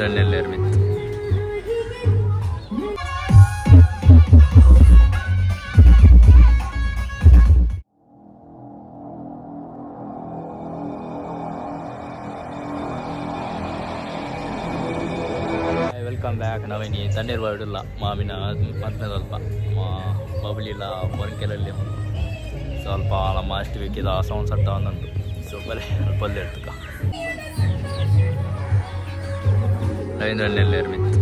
ರವೀಂದ್ರನೆಲ್ಲೇರ್ ಮಿತ್ welcome back. ನಾವಿನಿ ತಣ್ಣೀರು ಬಾವಿಡಿಲ್ಲ ಮಾವಿನ ಮತ್ತೆ ಸ್ವಲ್ಪ ಬಬಲಿಲ್ಲ ಹೊರಕೆಲಲ್ಲಿ ಸ್ವಲ್ಪ ನಮ್ಮ ಅಷ್ಟು ಬೇಕಿದ ಸೌಂಡ್ ಸಟ್ಟ ಒಂದುಂಟು. ಸೊ ಬಲೆ ಅಲ್ಪ ಇರ್ತಕ್ಕ ರವೀಂದ್ರನೆಲ್ಲೇರ್ ಮಿತ್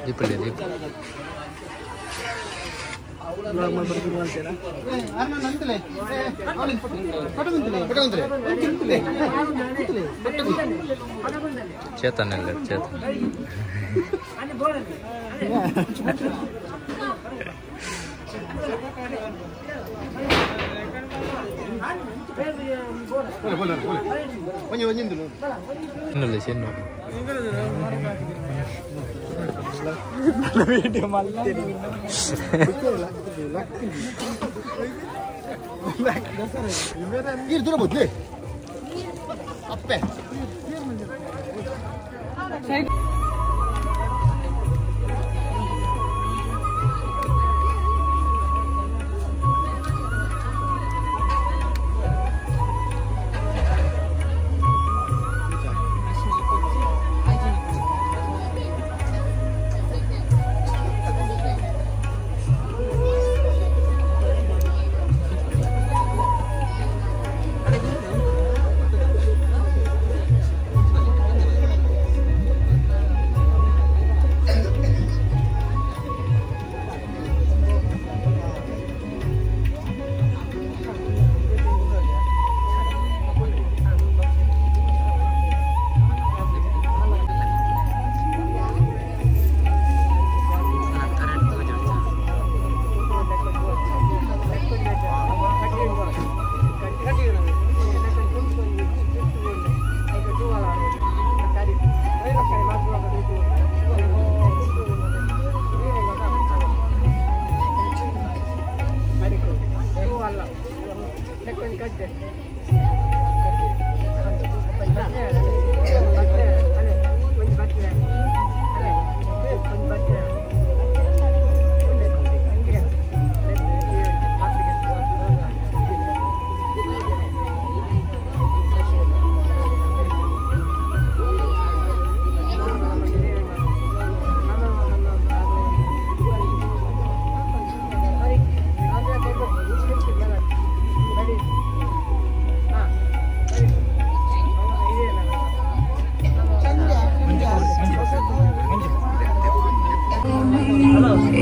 ದೀಪಲ್ಲಿ ದೀಪ ಚೇತನ್ ಎಲ್ಲ ಚೇತನ್ ಅಪ್ಪೆ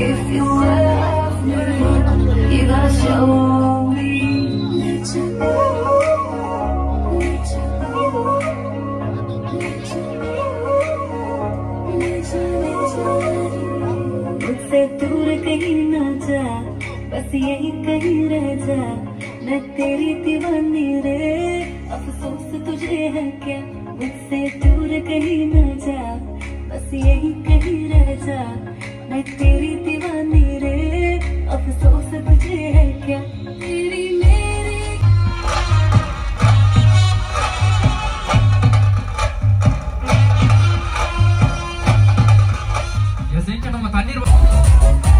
If you love me, you gotta show me. मुझसे दूर कहीं ना जा, बस यही कहीं रह जा, मैं तेरी दीवानी रे, अफसोस तुझे है क्या। मुझसे दूर कहीं ना जा, बस यही कहीं रह जा, मैं तेरी दीवानी रे, अफसोस तुझे है क्या। तेरी मेरी We'll be right back.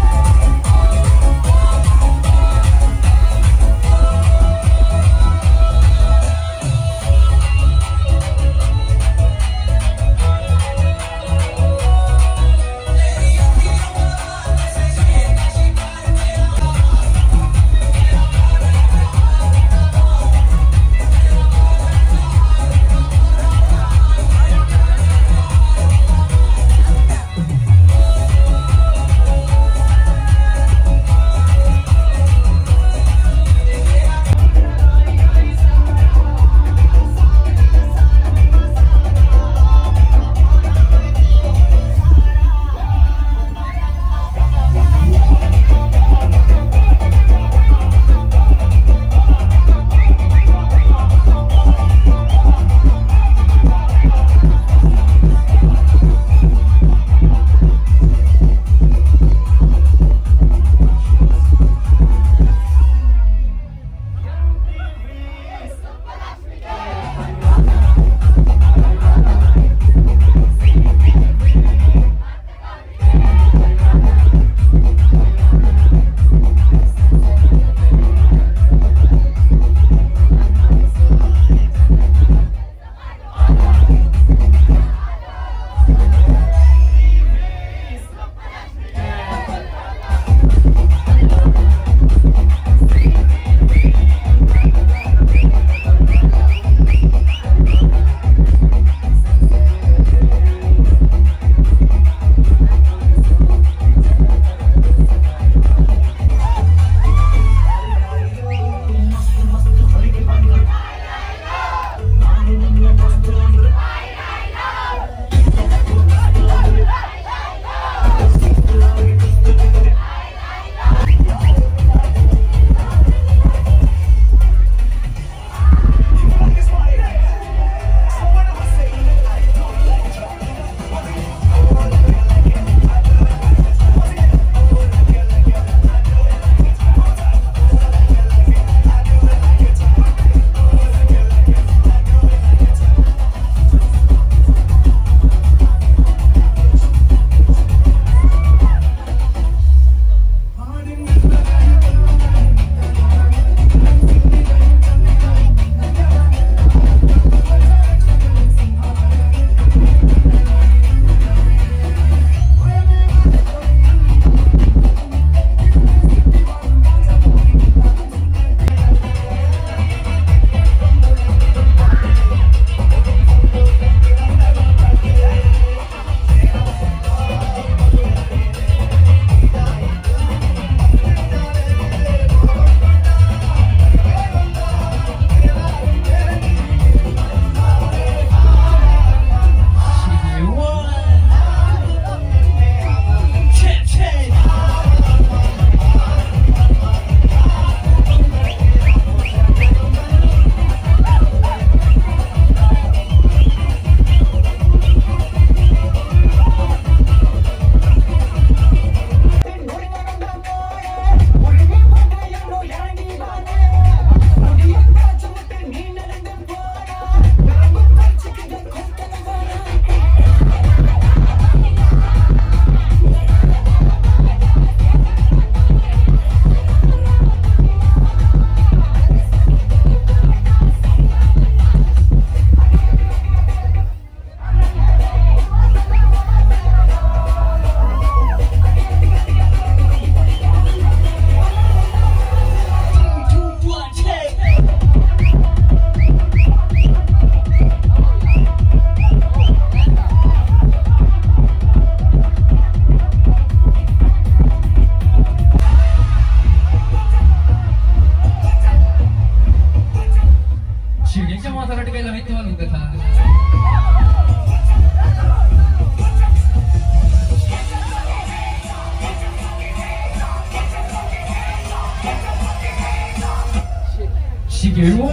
3, 2, 1.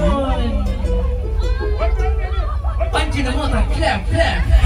Punch in the mother, clap, clap.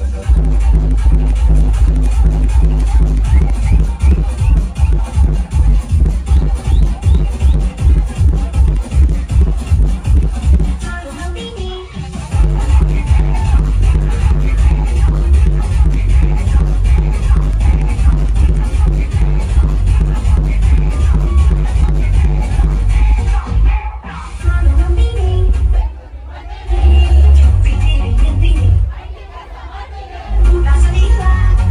Thank you.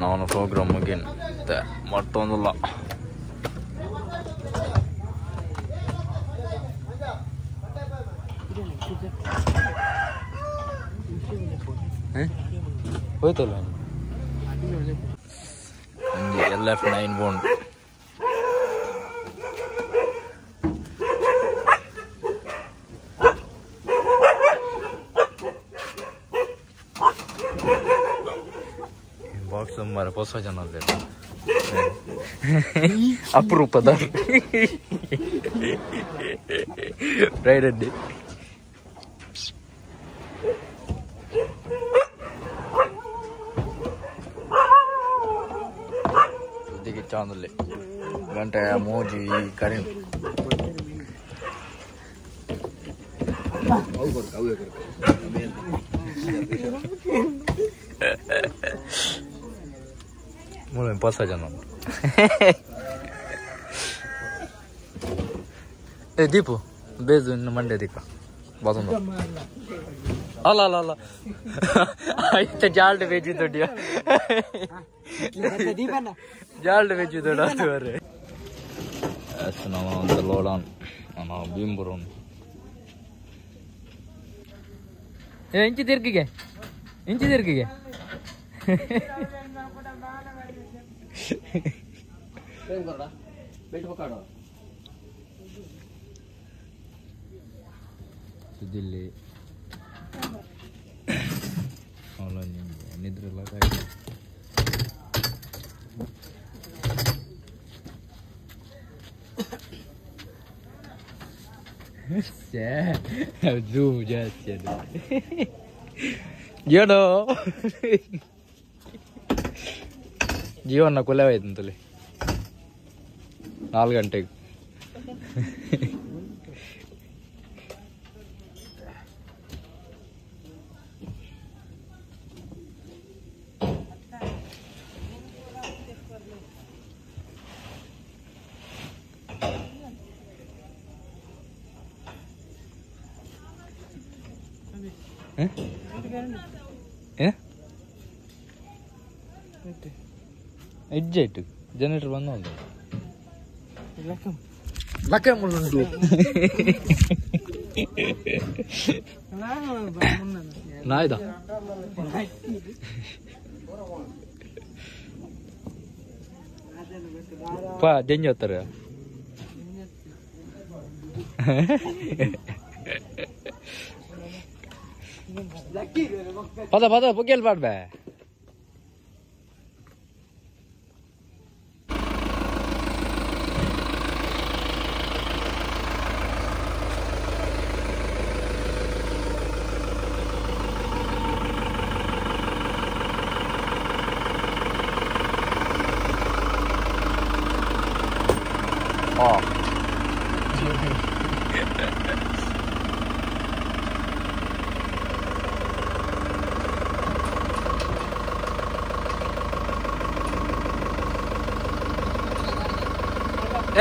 ನಾನು ಪ್ರೋಗ್ರಾಮ್ ಮುಗಿನ ಮತ್ತೊಂದಿಲ್ಲ. ಹೋಯ್ತಲ್ಲ LF9 bond. Box ಮಾರ ಹೊಸ ಜನ ಅಪರೂಪದ ರೈಡ್. ಚಾಂದಲ್ಲಿ ಗಂಟೆ ಮೋಜಿ ಕರೆಂಟ್ ಮೂಲ ಹೊಸ ಜನ. ಏ ದೀಪು ಬೇಜು ಇನ್ನು ಮಂಡ್ಯ ದೀಪ ಬಾತೊಂದು ಅಲ್ಲ ಅಲ್ಲ ಅಲ್ಲ ಆಯ್ತು ಜಾಲ್ಡ್ ವೇಜಿ ದೊಡ್ಡ ಜಾಲ್ಡ್ ವೇಜಿ ದೊಡ್ಡ ಅದು ನಾವು ಲೋಡಾನ್ ನಾವು ಭೀಂಬುರೋನ್. ಏ ಇಂಚಿ ತಿರ್ಗಿಗೆ ಇಂಚಿ ತಿರ್ಗಿಗೆ ಸುದ್ದಿಲ್ಲಿ ನಿದ್ರೆ ಜೂಮ್ ಜಾಸ್ತಿ ಅದು ಏನೋ ಜೀವನ ಕೊಲೆ ಆಯ್ತು ಅಂತಲೇ 4 ಗಂಟೆಗೆ. ಎಜ್ಜೆ ಇಟ್ಟು ಜನರೇಟರ್ ಬಂದ ಒಂದು ಲಕ್ಕ ಮುಳ್ಳುಂಟು ನಾಯ್ದ ಪಾ ಜಂಜಿ ಹೋಗ್ತಾರೆ. ಪದ ಪದ ಪುಗ್ಗೆಲ್ ಪಾಡ್ಬೆ.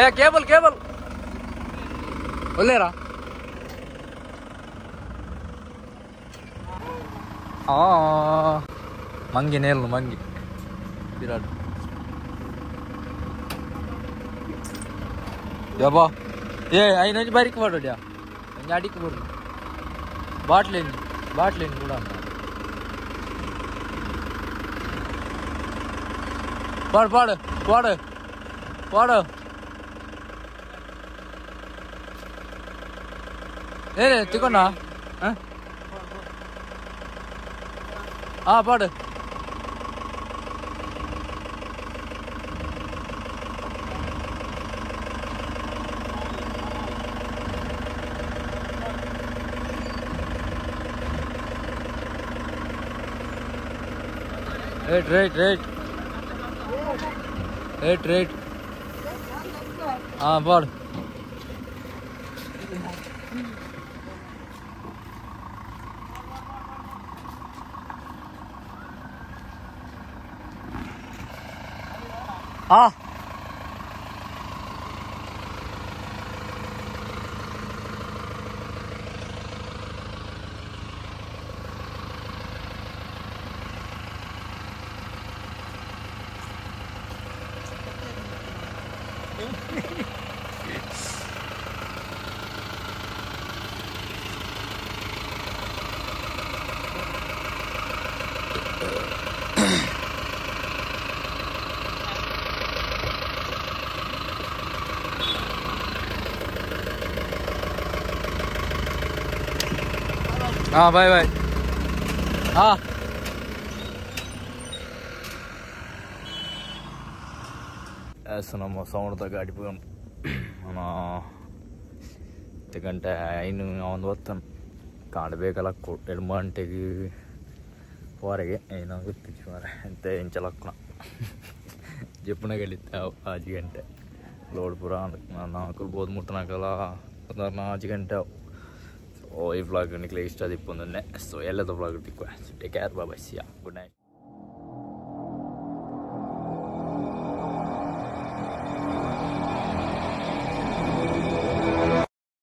ಏ ಕೇಬಲ್ ಕೇಬಲ್ ಒಳ್ಳೇರಾ? ಮಂಗಿ ನೇಲು ಮಂಗಿ ಬಿರಾಟ್ ಯಬ್ಬಾ. ಏ ಐನೊಂಜಿ ಬಾರಿಕ್ ಮಾಡೋಡ್ಯಾ ಒಂಜಿ ಅಡಿಕ್ ಬೋಡು ಬಾಟ್ಲೇನ್ ಬಾಟ್ಲೇನ್ ಕೂಡ ಪಾಡು ಪಾಡು ಪಾಡು ಪಾಡು. ಏ ತಿಕೊಂಡ ಹಾಂ ಪಾಡು. Right right right right right ಹಾಂ ಪಾಡು. ಆ ಹಾಂ ಬಾಯ್ ಬಾಯ್. ಹಾಂ ಸೊ ನಮ್ಮ ಸೌಂಡ್ದ ಗಾಡಿ ಗಂಟೆ ಇನ್ನು ಒಂದು ಹೊತ್ತನು ಕಾಣಬೇಕಲ್ಲ 2 ಗಂಟೆಗೆ ಹೊರಗೆ ಏನೋ ಗೊತ್ತಿತ್ತು ಮಾರೆ ಅಂತ ಎಂಚಲಕ್ಕಣ ಜಪ್ಪುನಗಲಿತ್ತ 5 ಗಂಟೆ ಲೋಡ್ ಪೂರ ನಾಲ್ಕು ಬೋದು ಮುಟ್ಟನಾಕಲ್ಲ 4 ಗಂಟೆ. ಸೊ ಈ ವ್ಲಾಗ್ ನಿಕ್ಲೆ ಇಷ್ಟ ದಿಪ್ಪೊಂದನ್ನೇ. ಸೊ ಎಲ್ಲದ ವ್ಲಾಗ್ ತಿಕ್ಕು. ಟೇಕ್ ಕೇರ್, ಬಾಯ್, ಸಿಯಾ, ಗುಡ್ ನೈಟ್.